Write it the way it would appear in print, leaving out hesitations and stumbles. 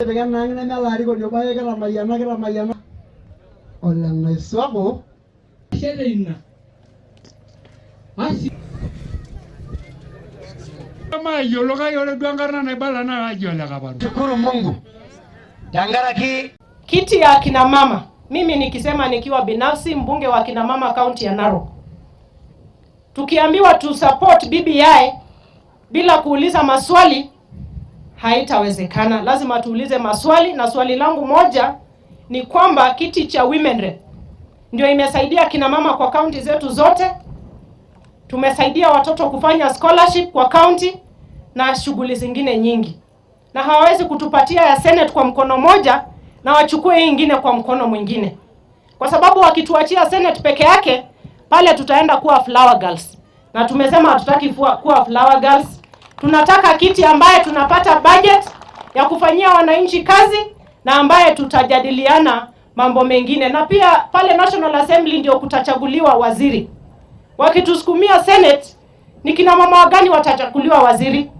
Nikitipika enaang neme olarikoni obo ake kitamayiana kitamayiana. Ole Naiswaku. Ashe teina. Asi. Maayiolo kake ore duo enkarna naibala naa kaji Ole Kaparu. Shukuru Mungu tenkaraki Kiti ya akina mama, mimi nikisema nikiwa binafsi mbunge wa akina mama kaunti ya Narok, tukiambiwa tu support BBI bila kuuliza maswali haitawezekana. Lazima tuulize maswali, na swali langu moja ni kwamba kiti cha women rep ndio imesaidia kina mama kwa kaunti zetu zote. Tumesaidia watoto kufanya scholarship kwa kaunti na shughuli zingine nyingi, na hawawezi kutupatia ya Senate kwa mkono moja na wachukue hii ingine kwa mkono mwingine, kwa sababu wakituachia Senate peke yake pale tutaenda kuwa flower girls, na tumesema hatutaki kuwa flower girls. Tunataka kiti ambaye tunapata budget ya kufanyia wananchi kazi na ambaye tutajadiliana mambo mengine, na pia pale National Assembly ndio kutachaguliwa waziri. Wakitusukumia Senate, ni kina mama gani watachaguliwa waziri?